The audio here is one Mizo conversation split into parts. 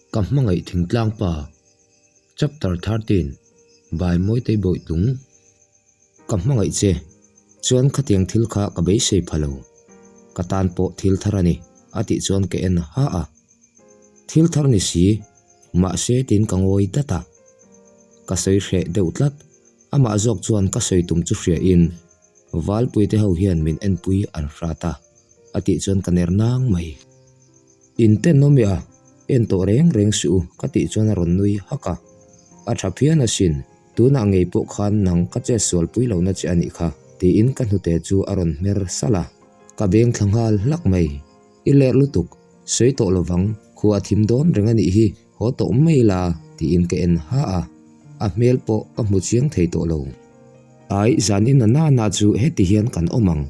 Ka hmangaih thingtlang pa Chapter 13 By Mawitei Bawitlung Ka hmangaih che chuan khatiang thil kha ka beisei pha lo. Ka tan pawh thil thar a ni a tih chuan ka en ha a. Thil thar ni si, mahse tiin ka ngawi dat a. Ka sawi hreh deuh tlat, amah zawk chuan ka sawi tum chu hria in Valpuite ho hian min enpui an hrat a a tih chuan ka ner nang mai. In tenawm i a, en tawh reng reng suh u ka tih chuan a rawn nui hak a. A tha phian asin, tunah ngei pawh khan nang ka chet sualpui lohna che a nih kha tiin ka hnute chu a rawn hmer salh a. Ka beng thla nghal hlak mai. I lerh lutuk, sawi tawh lovang, khua a thim dawn reng a nih hi, haw tawh mai la tiin ka en ha a. A hmel pawh ka hmu chiang thei tawh lo. Ai, zanin a nana chu heti hian kan awm ang.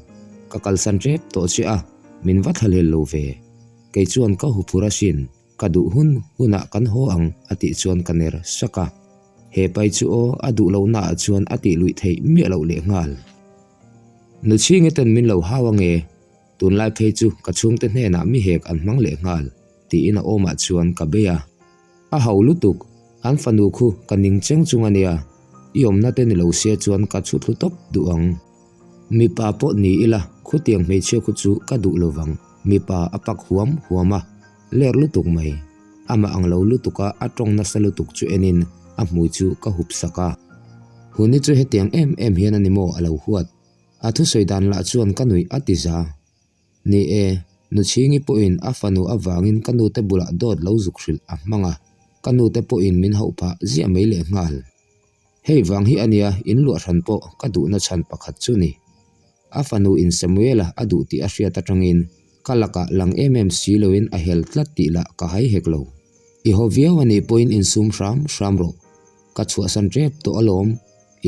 Ka kalsan tep tawh che a, min va thlahlel lo ve. Kei chuan ka huphur asin, ka duh hun hunah kan haw ang a tih chuan ka ner sak a. He pai chu aw a duh lohnaah chuan a tih luih theih miah loh lehnghal. Nu chhinge ten min lo hau ange, tunlai phei chu ka chhungte hnenah mi hek an hmang lehnghal tiin a awmah chuan ka bei a. A ho lutuk, an fanu khu ka ning cheng chung a nia, i awmna te ni lo sia chuan ka chhu thlu tawp duh ang. Mipa pawh ni ila khutiang hmeichhia khu chu ka duh lo vang, mipa a pak huam huam a, ler lutuk mai. Amah ang lo lutuk a a tawng nasa lutuk chu enin a hmui chu ka hup sak a. Huni chu hetiang em em hian a ni maw a lo huat. A thusawi dan lah chuan ka nuih a ti za. Ni e, Nuchhingi pawhin a fanu avangin ka nute bulah dawt lo zuk hrilh a hmang a, ka nute pawhin min hauh phah ziah mai lehnghal. Hei vang hi a nia in luah hran pawh ka duhna chhan pakhat chu ni. A fanu in Samuela a duh tih a hriat atangin ka lakah lang em em si loin a hel tlat tih lah ka hai hek lo. I haw viau a nih pawhin insum hram hram rawh. Ka chhuahsan tep tawh alawm.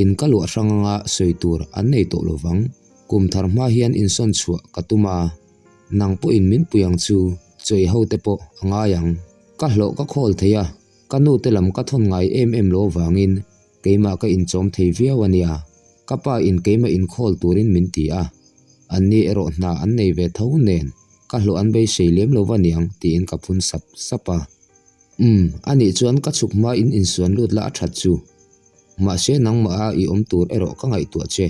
In ka luah hrang anga sawi tur an nei tawh lo vang. Kum thar hma hian insawn chhuah ka tum a, nang pawhin min pui ang chu chawi ho te pawh a ngai ang. Ka hlawh ka khawl thei a, ka nu te lam ka thawn ngai em em lo vangin keimah ka inchawm thei viau a nia. Ka pa in keimah inkhawl turin min ti a, anni erawh hna an nei ve tho nen ka hlawh an beisei lem lo va niang tiin ka phun sap sap a. Umm, anih chuan ka chhuk hma in insuan lut la a that chu. Mahse nangmah a i awm tur erawh ka ngaihtuah che.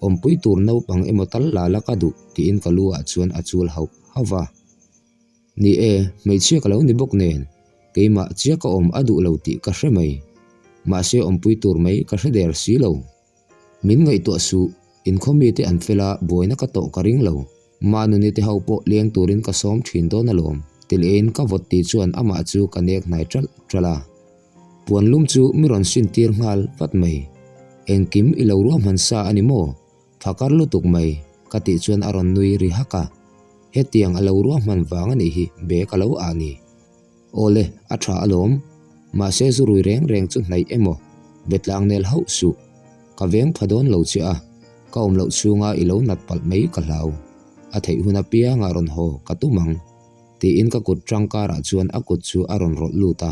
Awmpui tur naupang emaw tal la la ka duh tiin ka lu ah chuan a chul hauh hauh va. Ni e, hmeichhia ka lo ni bawk nen, keimah chiah ka awm a duh lo tih ka hre mai. Mahse awmpui tur mai ka hre der si lo. Min ngaihtuah suh, inkhawm mite an fel a, buaina ka tawh ka ring lo. Manuni te ho pawh leng turin ka sawm thin dawn alawm, ti lehin ka vawt tih chuan amah chu ka nek hnai ṭalh ṭalh a. Puan lum chu mi rawn sin tir nghal vat mai. Engkim i lo ruahman sa a ni maw? Phakar lutuk mai, ka tih chuan a rawn nui ri hak a. Hetiang a lo ruahman vang a nih hi bag a lo ah ni. Awle, a tha alawm. Mahse zu rui reng reng chu hnaih emaw? Betlang nel hauh suh. Ka veng pha dawn lo che a, ka awm loh chhunga i lo nat palh mai ka hlau. A theih hun apiangah rawn haw ka tum ang. Tiin ka kut tangkarah chuan a kut chu a rawn rawlh lut a,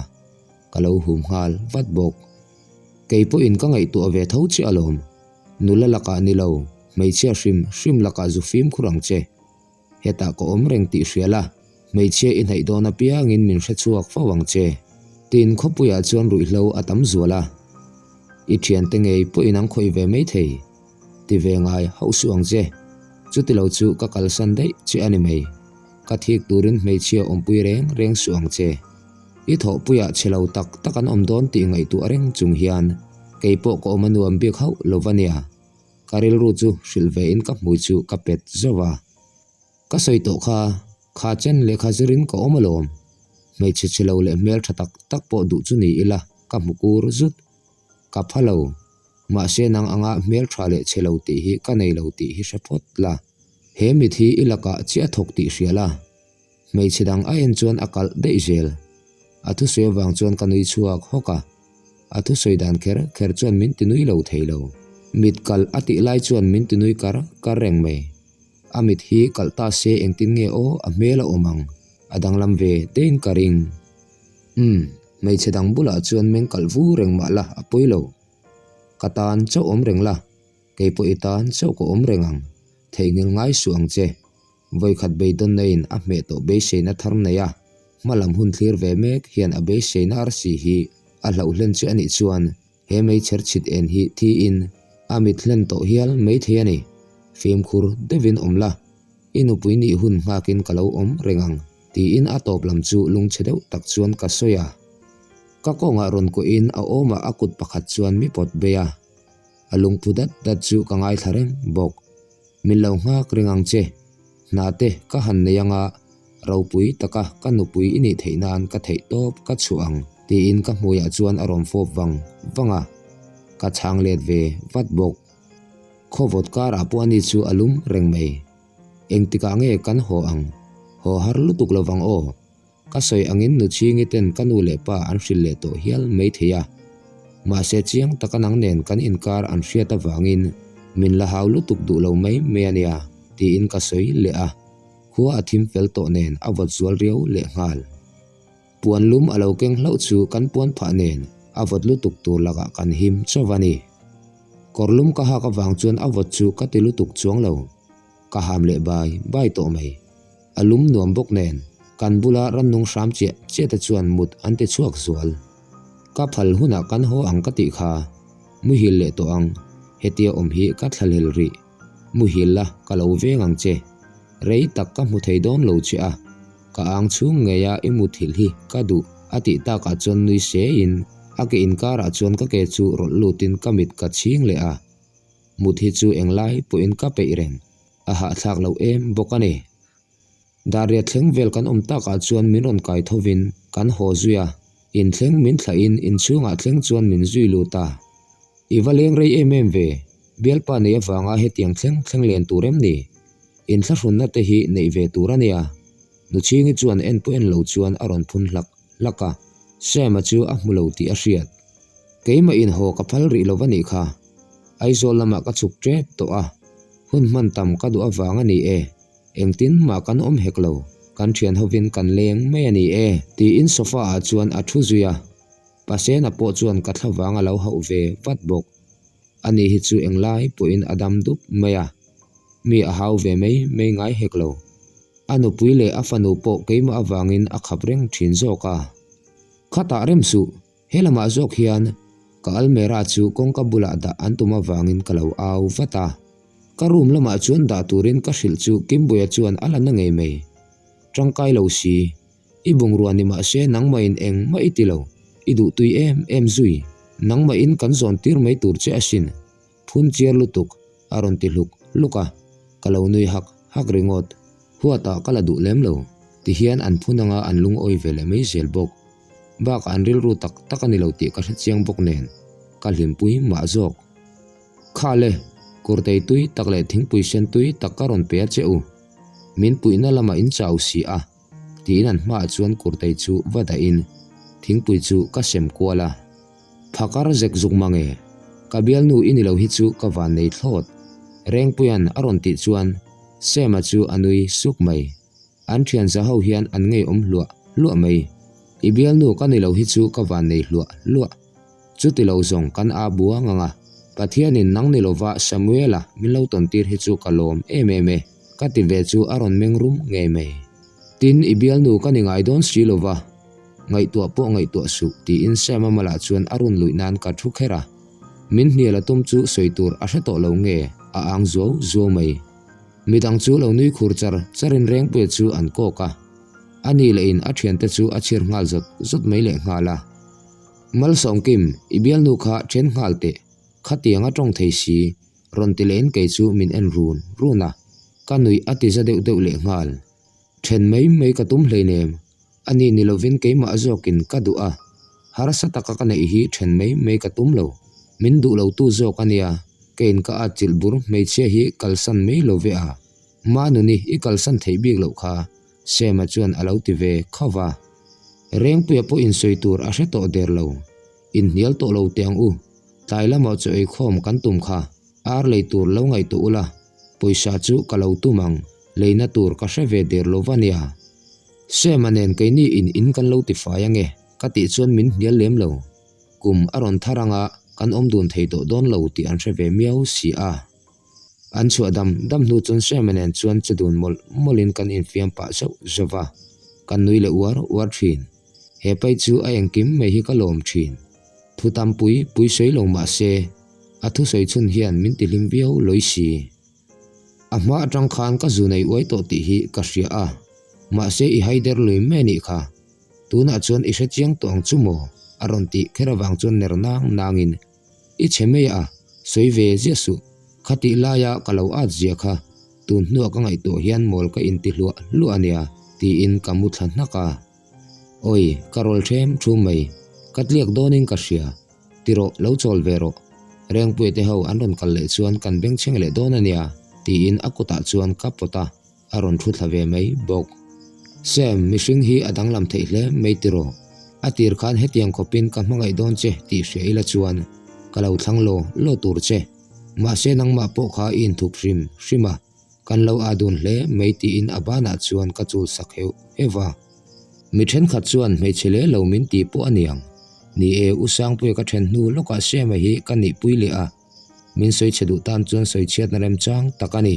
ka lo hum nghal vat bawk. Kei pawhin ka ngaihtuah ve tho che alawm. Nula lakah ni lo, hmeichhia hrim hrim lakah zu fimkhur ang che. Hetah ka awm reng tih hria la, hmeichhia i hnaih dawn apiangin min hre chhuak fo ang che. Tin, khawpuiah chuan ruihhlo a tam zual a, i thiante ngei pawhin an khawih ve mai thei. Ti ve ngai hauh suh ang che. Chutilo chu ka kalsan daih che a ni mai. Ka thik turin hmeichhia awmpui reng reng suh ang che. I thawhpuiah chhe lo tak tak an awm dawn tih ngaihtuah reng chung hian kei pawh ka awm a nuam bik hauh lo va nia. Ka rilru chu hrilh ve in ka hmui chu ka pet zauh a. Ka sawi tawh kha, kha chen lehkha zirin ka awm alawm. Hmeichhe chhe lo leh hmel tha tak tak pawh duh chu ni ila ka hmu kur zut. Ka pha lo. Mahse nang anga hmel tha leh chhe lo tih hi ka nei lo tih hi hre phawt la. He mit hi i lakah chiah thawk tih hria la. Hmeichhe dang a en chuan a kalh daih zel. A thusawi avang chuan ka nui chhuak hawk a. A thusawi dan kher kher chuan min ti nui lo thei lo. Mit kalh a tih lai chuan min ti nui kar kar reng mai. A mit hi kalh ta se engtin nge aw a hmel a awm ang. A danglam ve tein ka ring. Umm, hmeichhe dang bulah chuan meng kalh vu reng mah la a pawi lo. Ka tan chauh awm reng la, kei pawh i tan chauh ka awm reng ang. Theihnghilh ngai suh ang che. Vawikhat beidawnna in a hmeh tawh beiseina thar nei a. Hmalam hun thlir ve mek hian a beiseina arsi hi a hlauh hlen che a nih chuan he meichher chhit en hi thiin a mit hlen tawh hial maithei a ni. Fimkhur deuhin awm la, i nupui nih hun nghakin ka lo awm reng ang, tiin a tawp lam chu lungchhe deuh tak chuan ka sawi a. Ka kawngah rawn kuahin a awmah a kut pakhat chuan mi pawt bei a. A lungphu dat dat chu ka ngaithla reng bawk. Min lo nghak reng ang che. Hna te ka han nei anga ropui taka ka nupui i nih theih nan ka theih tawp ka chhuah ang tiin ka hmuiah chuan a rawn fawp vang vang a. Ka chhang let ve vat bawk. Khawvawt karah pawh ani chu a lum reng mai. Engtikah nge kan haw ang? Haw har lutuk lo vang aw. Ka sawi angin Nuchhingi ten ka nu leh pa an hrilh leh tawh hial mai thei a. Mahse chiang taka nang nen kan inkar an hriat avangin min la hau lutuk duh lo mai mai a nia, tiin ka sawi leh a. Khua a thim fel tawh nen a vawt zual riau leh nghal. Puan lum a lo keng hlauh chu kan puan phah nen a vawt lutuk tur lakah kan him chauh a ni. Kawr lum ka hak avang chuan a vawt chu ka ti lutuk chuang lo. Ka ham leh bai bai tawh mai. A lum nuam bawk nen, kan bula rannung hram chiah chiah te chuan mut an ti chhuak zual. Ka phal hunah kan haw ang ka tih kha, muhil leh tawh ang, hetia awm hi ka thlahlel rih. Muhil la, ka lo veng ang che. Rei tak ka hmu thei dawn lo che a, ka ang chhung ngeia i muthilh hi ka duh a tih takah chuan nui sein a ke inkarah chuan ka ke chu rawlh lutin ka mit ka chhing leh a. Mut hi chu englai pawhin ka peih reng. A hahthlak loh em bawk a ni. Darriat thleng vel kan awm takah chuan min rawn kai thovin kan haw zui a, inthleng min thlahin inchhungah thleng chuan min zui lut a. I va leng rei em em ve, bialpa nei avanga hetiang thleng thleng len tur em ni? Inthlahrunna te hi neih ve tur a nia. Nuchhingi chuan en pawh en lo chuan a rawn phun hlak hlak a, Sam-a chu a hmu lo tih a hriat. Keimah inhaw ka phal rih lo va nih kha. Aizawl lamah ka chhuk tep tawh a, hun hman tam ka duh avang a ni e, engtin mah kan awm hek lo, kan thian hovin kan leng mai a ni e, tiin sofa ah chuan a thu zui a, Pasena pawh chuan ka thlavang a lo hauh ve vat bawk. Ani hi chu englai pawhin a dam dup mai a, mi a hau ve mai mai ngai hek lo. A nupui leh a fanu pawh keimah avangin a khap reng thin zawk a. Khatah rem suh, He lamah zawk hian ka almera chu kawngka bulah dah an tum avangin ka lo au vat a. Ka room lamah chuan dah turin ka hrilh chu Kimbuia chuan a la na ngei mai. Tangkai lo si, i bungrua ni mahse nangmahin engmah i ti lo, i duhtui em em zui, nangmahin kan zawn tir mai tur che asin, phun chiar lutuk a rawn ti hluk hluk a, ka lo nui hak hak ringawt. Huatah ka la duh lem lo, tihian an phun anga an lungawi ve leh mai zel bawk. Bakah an rilru tak tak a ni lo tih ka hre chiang bawk nen, ka hlimpui mah zawk. Kha le, kurtei tui tak leh thingpui sen tui tak ka rawn pe a che u. Min puihna lamah in chau si a, tiin an hmaah chuan kurtei chu va dahin thingpui chu ka sem kual a. Phakar zek zuk mang e, ka bialnu i ni lo hi chu ka van nei thlawt, Rengpuia'n a rawn tih chuan Sam-a chu a nui suk mai. An thian za ho hian an ngeiawm hluah hluah mai. I bialnu ka ni lo hi chu ka van nei hluah hluah. Chuti lo zawng kan a buang ang a, Pathianin nang ni lova Samuela min lo tawn tir hi chu ka lawm em em e, ka ti ve chu a rawn meng rum ngei mai. Tin, i bialnu ka ni ngai dawn si lova, ngaihtuah pawh ngaihtuah suh, tiin Sam-a malah chuan a run luih nan ka thu kher a. Min hnial a tum chu sawi tur a hre tawh lo nge, a ang zuau zuau mai. Midang chu lo nui khur char charin Rengpuia chu an kawk a, a ni lehin a thiante chu a chhir nghal zawt zawt mai leh nghal a. Malsawmkim, i bialnu kha then nghal teh, khatiang a tawng thei si, rawn ti lehin kei chu min en run run a, ka nuih a ti za deuh deuh leh nghal. Then mai mai ka tum hleinem, A ni ni lovin keimah zawkin ka duh a, harsa taka ka neih hi then mai mai ka tum lo. Min duh lo tu zawk a nia, keiin ka atchilh bur hmeichhia hi kalsan mai lo ve a. Manuni i kalsan theih bik loh kha, Sema chuan a lo ti ve khauh va. Rengpuia pawh insawi tur a hre tawh der lo. Inhnial tawh lo teh ang u, tlai lamah chaw eikhawm kan tum kha, ar lei tur lo ngaihtuah ula, pawisa chu ka lo tum ang. Leina tur ka hre ve der lo va nia. Sema nen keini in in kan lo tifai ange ka tih chuan min hnial lem lo. Kum a rawn thar anga kan awm dun thei tawh dawn lo tih an hre ve miau si a. An chhuah dam dam hnu chuan Sema nen chuan che dun mawlh mawlhin kan infiam pah zauh zauh va. Kan nui leh uar uar thin. He pai chu a engkim mai hi ka lawm thin. Thu tam pui pui sawi lo mah se, a thusawi chhun hian min ti hlim viau lawi si. A hma atang khan ka zu nei uai tawh tih hi ka hria a, mahse i haider lui mai anih kha. Tunah chuan i hre chiang tawh ang chu maw? a rawn tih kher avang chuan ner nang nangin, I chhe mai a, sawi ve ziah suh. Khatih laia ka lo at zia kha, tun hnuah ka ngaihtuah hian mawl ka inti hluah hluah ania, tiin ka mu thla hnak a. Awi, ka rawl ṭhem ṭhum mai. Ka tliak dawnin ka hria. Ti rawh, lo chawl ve rawh. Rengpuia te ho an rawn kal leh chuan kan bengchheng leh dawn ania, tiin a kutah chuan ka pawt a, a rawn thu thla ve mai bawk. Sam, mihring hi a danglam theih hle mai ti rawh. A tir khan hetiang khawpin ka hmangaih dawn che tih hria ila chuan ka lo thlang law law tur che. Mahse nangmah pawh kha i inthup hrim hrim a, kan lo aa dun hle mai tiin a banah chuan ka chul sak heuh heuh a. Mi thenkhat chuan hmeichhe leh lo min tih pawh a niang. Ni e, U Sangpuia ka then hnu lawkah Sema hi ka nihpui leh a, min sawichhe duh tan chuan sawichhiatna remchang tak a ni.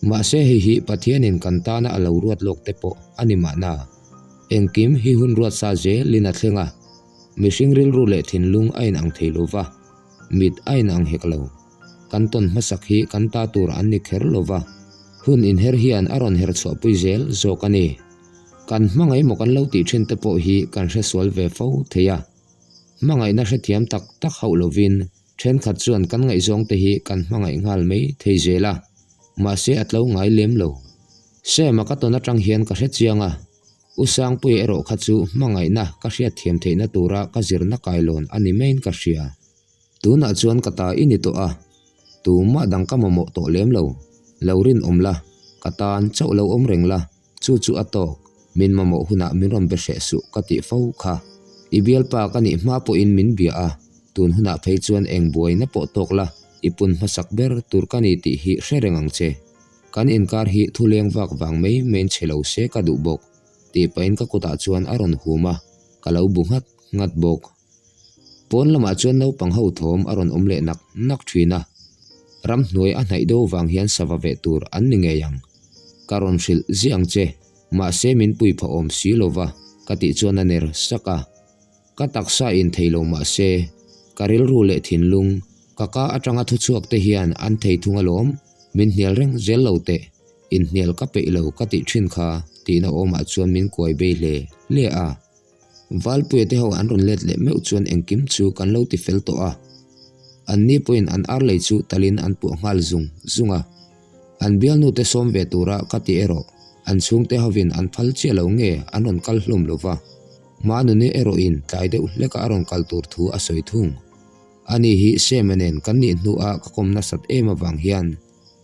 Mahse hei hi Pathianin kan tana a lo ruat lawk te pawh a ni mahna. Engkim hi hun ruat sa zelin a thleng a, mihring rilru leh thinlung a inang thei lo va, mit a inang hek lo. Kan tawn hmasak hi kan ta tur an ni kher lo va, hun inher hian a rawn her chhuahpui zel zawk a ni. Kan hmangaih maw kan lo tih thin te pawh hi kan hresual ve fo thei a. Hmangaihna hrethiam tak tak hauh lovin thenkhat chuan kan ngaihzawng te hi kan hmangaih nghal mai thei zel a, mahse a tlo ngai lem lo. Sema ka tawn atang hian ka hre chiang a, U Sangpuia erawh kha chu hmangaihna ka hriatthiam theihna tura ka zirna kailawn a ni maiin ka hria. Tunah chuan ka ta i ni tawh a, tumah dang ka mamawh tawh lem lo. Lo rinawm la, ka tan chauh lo awm reng la, chu chu a tawk. Min mamawh hunah min rawn be hreh suh ka tih fo kha. I bialpa ka nih hma pawhin min bia a, tun hunah phei chuan eng buaina pawh tawk la, i pun hmasak ber tur ka ni tih hi hre reng ang che. Kan inkar hi thu leng vak vang mai maiin chhe lo se ka duh bawk, tih pahin ka kutah chuan a rawn hum a, ka lo bu nghat nghat bawk. Pawn lamah chuan naupang ho thawm a rawn awm leh nak nak thin a, ramhnuai a hnaih deuh vang hian sava veh tur an ni ngei ang. Ka rawn hrilh ziah ang che, mahse min pui pha awm si lo va ka tih chuan a ner sak a. Ka taksa in thei lo mahse, ka rilru leh thinlung, ka ka atanga thuchhuak te hian an thei thung alawm, min hnial reng zel lo teh, inhnial ka peih lo ka tih thin kha tihna awmah chuan min kuai bei hle hle a. Valpuia te ho an rawn let leh meuh chuan engkim chu kan lo ti fel tawh a. An ni pawhin an ar lei chu talin an puah nghal zung zung a. An bialnu te sawm ve tura ka ti erawh an chhungte hovin an phal chiah lo nge an rawn kal hlawm lo va. Manuni erawhin tlai deuh hleka a rawn kal tur thu a sawi thung. Ani hi Sema nen kan nih hnuah ka kawm nasat em avang hian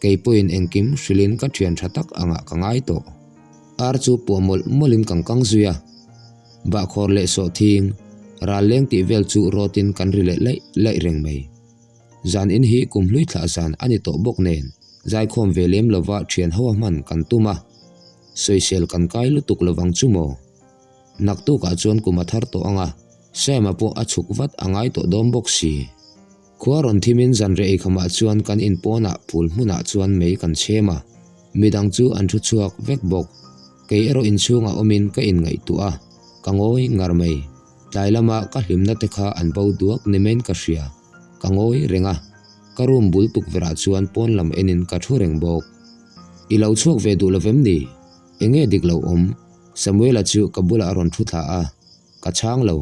Kei pawhin engkim hrilhin ka thian tha tak angah ka ngai tawh. Ar chu puah mawlh mawlhin kan kang zui a. Bahkhawr leh sawhthing, ral leng tih vel chu rawtin kan ri leh laih laih reng mai. Zan in hi kum hlui thlah zan a ni tawh bawk nen zaikhawm ve lem lova thian ho a hman kan tum a. Sawisel kan kai lutuk lovang chu maw? Naktukah chuan kum a thar tawh ang a, Sam-a pawh a chhuk vat a ngai tawh dawn bawk si. Khua rawn thimin zanreh eikhamah chuan kan inpawnah phul hmunah chuan mei kan chhem a, midang chu an thu chhuak vek bawk. Kei erawh inchhungah awmin ka inngaihtuah a, ka ngawi ngar mai. Tlai lama ka hlimna te kha an bo duak ni maiin ka hria. Ka ngawi reng a, ka room bul tukverhah chuan pawn lam enin ka thu reng bawk. I lo chhuak ve duh lovem ni? Enge dik lo awm? Samuela chu ka bulah a rawn thu thla a, ka chhang lo.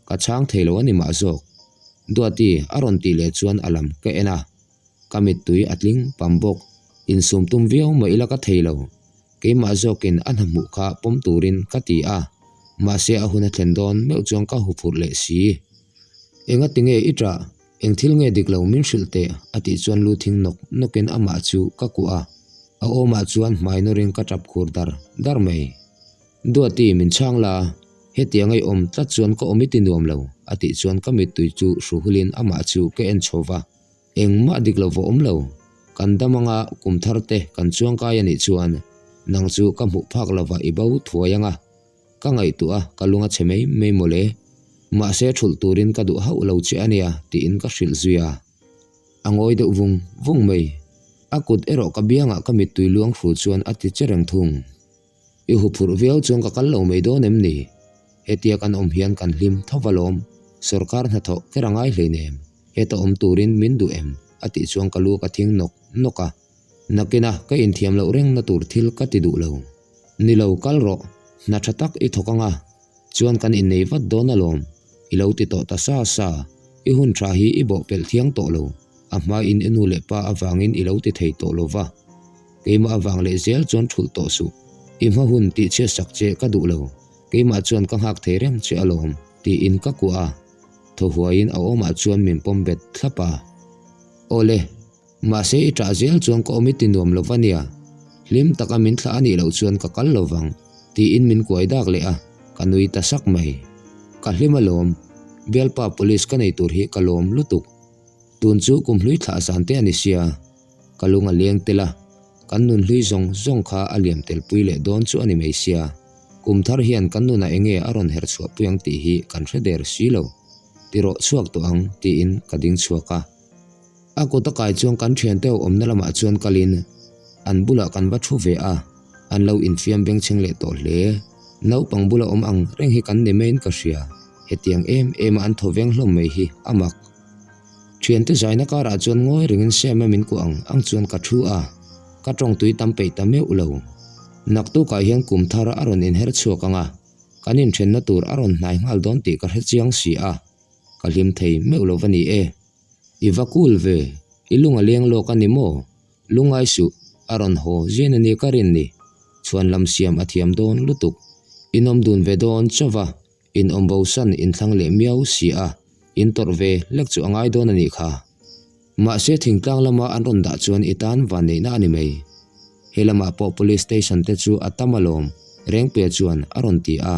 Ka chhang thei lo a ni mah zawk. Duati a rawn tih leh chuan a lam ka en a, ka mittui a tling pam bawk. Insum tum viau mah ila ka thei lo. Keimah zawkin a hna hmuh kha pawm turin ka ti a, mahse a hun a thlen dawn meuh chuan ka huphurh leh si. Engati nge i ṭah? Eng thil nge dik lo min hrilh teh? a tih chuan lu thing nawk nawkin amah chu ka kuah a, a awmah chuan hmai nawrin ka ṭap khur dar dar mai. Duati min chhang la, hetiang a i awm tlat chuan ka awm i ti nuam lo, a tih chuan ka mittui chu hruhulin amah chu ka en chho va. Engmah dik lo va awm lo, kan dam anga kum thar te kan chuangkai a nih chuan nang chu ka hmuh phak lova i bo thuai anga ka ngaihtuah a, ka lung a chhe mai mai mawle. Mahse thulh turin ka duh hauh lo che a nia tiin ka hrilh zui a. A ngawi deuh vung vung mai. A kut erawh ka biangah ka mittui luang hru chuan a ti che reng thung. I huphurh viau chuan ka kal lo mai dawn em ni? Hetia kan awm hian kan hlim tho va lawm, sawrkar hnathawh ker a ngai hleinem, heta awm turin min duh em? a tih chuan ka lu ka thing nawk nawk a. Nakina ka inthiam loh rengna tur thil ka ti duh lo. Ni lo kal rawh, hna tha tak i thawk anga, chuan kan innei vat dawn alawm, i lo ti tawh ta sa sa, i hun tha hi i bawhpelh thiang tawh lo, a hmain i nu leh pa avangin i lo ti thei tawh lo va. Keimah avang leh zel chuan thulh tawh suh. I hma hun tih chhiat sak che ka duh lo. Keimah chuan ka nghak thei reng che alawm, tiin ka kuah a. Thaw huaiin a awmah chuan min pawm bet thlap a. Awle, mahse i ṭah zel chuan ka awm i ti nuam lo va nia. Hlim taka min thlah a nih loh chuan ka kal lo vang, tiin min kuai dak leh a, ka nui ta sak mai. Ka hlim alawm, bialpa police ka nei tur hi ka lawm lutuk. Tun chu kum hlui thlah zan te a ni sia. Ka lung a leng tel a, kan nun hlui zawng zawng kha a liam tel pui leh dawn chu a ni mai sia. Kum thar hian kan nunah enge a rawn herh chhuah pui ang tih hi kan hre der si lo. Ti rawh chhuak tawh ang tiin ka ding chhuak a. A kut a kai chuan kan thiante ho awmna lamah chuan kalin an bulah kan va thu ve a, an lo infiam bengchheng leh tawh hle. Naupang bula awm ang reng hi kan ni maiin ka hria, hetiang em em a an thaw veng hlawm mai hi a mak. Thiante zaina karah chuan ngawi rengin Sam-a min kuah ang ang chuan ka thu a, ka tawng tui tam peih ta meuh lo. Naktukah hian kum thar a rawn inher chhuak ang a, kan inthenna tur a rawn hnai nghal dawn tih ka hre chiang si a, ka hlim thei meuh lo va ni e. I va cool ve, i lung a leng lawk a ni maw? Lungngai suh, a rawn haw zin a ni ka rin ni. Chhuan lam siam a thiam dawn lutuk. Inawm dun ve dawn chauh va, In awm bo san in thlang leh miau si a, in tawrh ve hlek chu a ngai dawn a nih kha. Mahse thingtlang lama an rawn dah chuan i tan vanneihna a ni mai. He lamah pawh Police Station te chu a tam alawm, Rengpuia chuan a rawn ti a.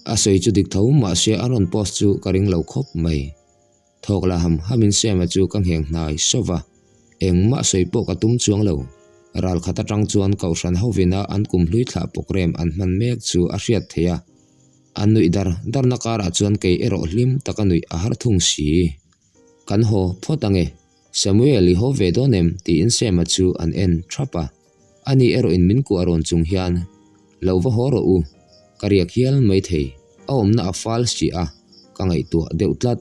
A sawi chu dik tho mahse an rawn post chu ka ring lo khawp mai. Thawk la ham hamin Sema chu ka ngheng hnai sawp a, engmah sawi pawh ka tum chuang lo. Ral khat atang chuan Kohhran hovina an kum hlui thlah programme an hman mek chu a hriat theih a, an nuih dar darna karah chuan kei erawh hlim taka nuih a har thung si. Kan haw phawt ange, Samuel i haw ve dawn em? tiin Sema chu an en thap a. Ani erawhin min kuah rawn chung hian, Lo va haw rawh u, ka riak hial mai thei, a awmna a fal si a, ka ngaihtuah deuh tlat.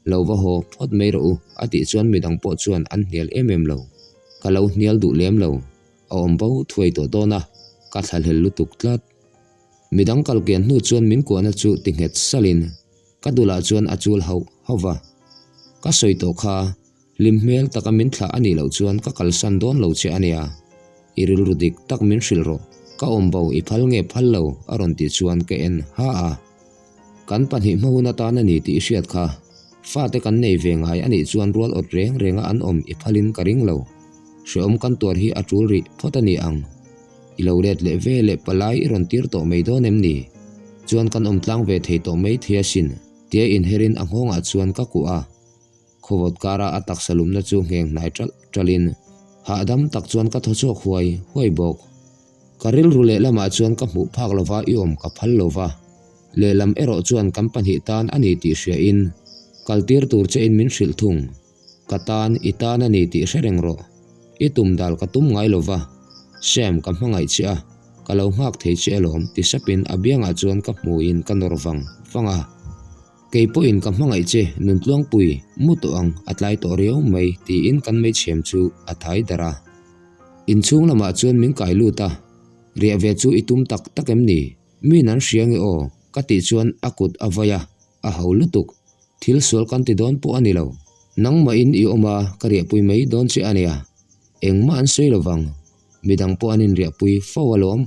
Lo va haw phawt mai rawh u, a tih chuan midang pawh chuan an hnial em em lo. Ka lo hnial duh lem lo, a awm bo thuai tawh dawn a, ka thlahlel lutuk tlat. Midang kal kian hnu chuan min kuahna chu ti nghet salhin, ka dulah chuan a chul hauh hauh va. Ka sawi tawh kha, Hlim hmel taka min thlah a nih loh chuan ka kalsan dawn lo che a nia. I rilru dik tak min hrilh rawh, ka awm bo i phal nge phal lo a rawn tih chuan ka en ha a. Kan pahnih hma hun atan a ni tih i hriat kha. Fate kan nei ve ngai a nih chuan rual awt reng renga an awm i phalin ka ring lo. Hrehawm kan tuar hi a tul rih phawt a ni ang. I lo let leh ve leh palai i rawn tir tawh mai dawn em ni? Chuan kan awm tlang ve thei tawh mai thei asin, tia inherin a nghawngah chuan ka kuah a. Khawvawt kara a taksa lumna chu ngheng hnai ṭalh ṭalhin hahdam tak chuan ka thaw chhuak huai huai bawk. Ka rilru lehlamah chuan ka hmuh phak lova i awm ka phal lova, lehlam erawh chuan kan pahnih tan a ni tih hriain kaltir tur chein min hrilh thung. Ka tan i tan a ni tih hre reng rawh. I tum dal ka tum ngai lova, Sam ka hmangaih che a, ka lo nghak thei che alawm ti sapin a biangah chuan ka hmuiin ka nawr vang vang a. Kei pawhin ka hmangaih che, Nuntluangpui, mu tawh ang, a tlai tawh riau mai, tiin kan meichhem chu a thai darh a. Inchhung lamah chuan min kai lut a, Riah ve chu i tum tak tak em ni? Min an hria nge aw? ka tih chuan a kut a vai a, a ho lutuk. Thil sual kan ti dawn pawh a ni lo. Nangmahin i awm a, ka riahpui mai dawn che a nia. Engmah an sawi lovang. Midang pawh an inriahpui fo alawm.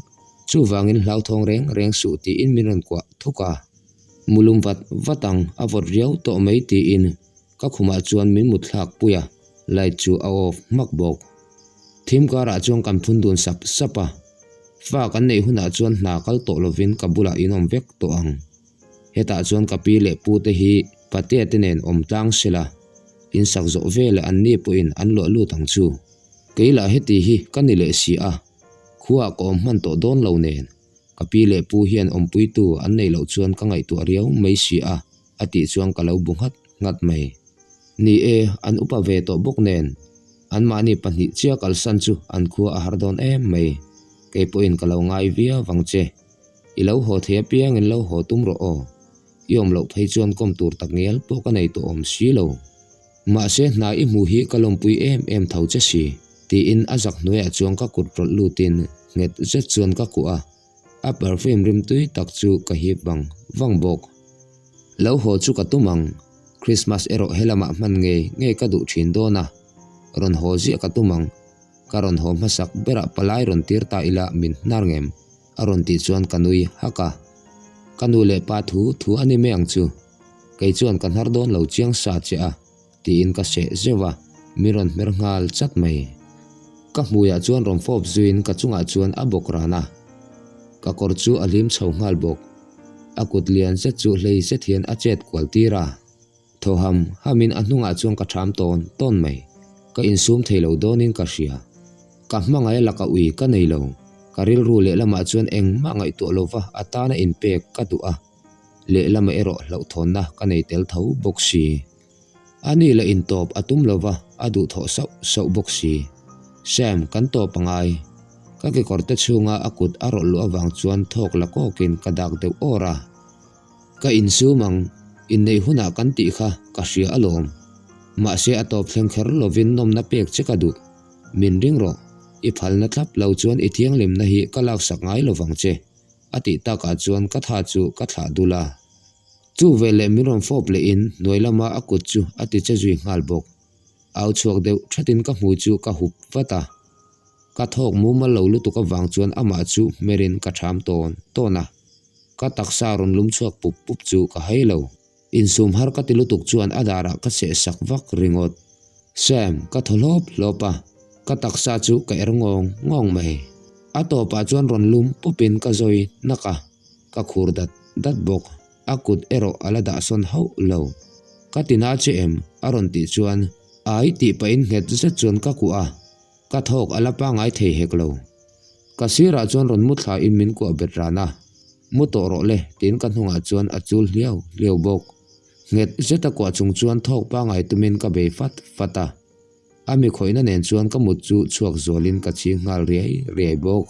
Chuvangin hlauthawng reng reng suh tiin min rawn kuah thuk a. Mulum vat vat ang, a vawt riau tawh mai tiin ka khumah chuan min mut thlak pui a, light chu a off hmak bawk. Thim karah chuan kan phun dun sap sap a, fa kan neih hunah chuan hna kal tawh lovin ka bulah in awm vek tawh ang. Hetah chuan ka pi leh pu te hi patea te nen awm tlang sela, in sak zawh veleh an ni pawhin an luah lut ang chu. Kei lah heti hi ka ni leh si a, khuaah ka awm hman tawh dawn lo nen. Ka pi leh pu hian awmpuitu an neih loh chuan ka ngaihtuah riau mai si a, a tih chuan ka lo bu nghat nghat mai. Ni e, an upa ve tawh bawk nen, anmahni pahnih chiah kalsan chu an khua a har dawn em mai. Kei pawhin ka lo ngai viau vang che. I lo haw thei apiangin lo haw tum rawh aw. I awm loh phei chuan kawm tur tak ngial pawh ka nei tawh awm si lo. Mahse hna i hmuh hi ka lawmpui em em tho che si, tiin a zak hnuaiah chuan ka kut rawlh lutin nghet zet chuan ka kuah a. A perfume rimtui tak chu ka hip vang vang bawk. Lo haw chu ka tum ang, Christmas erawh helamah hman ngei ngei ka duh thin dawn a, rawn haw ziah ka tum ang. Ka rawn haw hmasak berah palai rawn tir ta ila min hnar ngem? A rawn tih chuan ka nui hak a. Ka nu leh pa thu thu a ni mai ang chu. Kei chuan ka hnar dawn lo chiang sa che a, tiin ka seh zeuh a, min rawn hmer nghal chat mai. Ka hmuiah chuan rawn fawp zuiin ka chungah chuan a bawk ran a. Ka kawr chu a hlim chho nghal bawk. A kut lian zet chu hlei zet hian a chet kual tir a. Thaw ham hamin a hnungah chuan ka ṭham tawn tawn mai. Ka insum thei lo dawnin ka hria. Ka hmangaih a laka ui ka nei lo. Ka rilru lehlamah chuan engmah ngaihtuah lova a tana inpek ka duh a. Lehlamah erawh hlauhthawnna ka nei tel tho bawk si. Ani la intawp a tum lova a duhthawh sauh sauh bawk si. Sam, kan tawp a ngai. Ka kekawrte chhunga a kut a rawlh luh avang chuan thawk la kawkin ka dak deuh awr a. Ka insum ang, inneih hunah kan tih kha ka hria alawm. Mahse a tawp thleng kher lovin nawmna pek che ka duh. Min ring rawh, i phalna thlap lo chuan i thianghlimna hi ka laksak ngai lovang che, a tih takah chuan ka tha chu ka thlah dul a. Chu veleh min rawn fawp lehin hnuai lama a kut chu a ti che zui nghal bawk. Au chhuak deuh thatin ka hmui chu ka hup vat a. Ka thawk mumal lo lutuk avang chuan amah chu hmerin ka ṭham tawn tawn a. Ka taksa rawn lum chhuak pup pup chu ka hai lo. Insum har ka ti lutuk chuan a darah ka seh sak vak ringawt. Sam, ka thaw hlawp hlawp a, ka taksa chu ka er ngawng ngawng mai. A tawpah chuan rawn lum pupin ka zawi hnak a, ka khur dat dat bawk. A kut erawh a la dahsawn hauh lo. Ka ti na che em? a rawn tih chuan ai tih pahin nghet zet chuan ka kuah a. Ka thawk a la pangai thei hek lo. Ka sirah chuan rawn mu thlain min kuah bet ran a, Mu tawh rawh le tiin ka hnungah chuan a chul hliau hliau bawk. Nghet zeta kuah chung chuan thawk pangai tumin ka bei fat fat a. A mi khawihna nen chuan ka mut chu chhuak zualin ka chhing nghal riai riai bawk.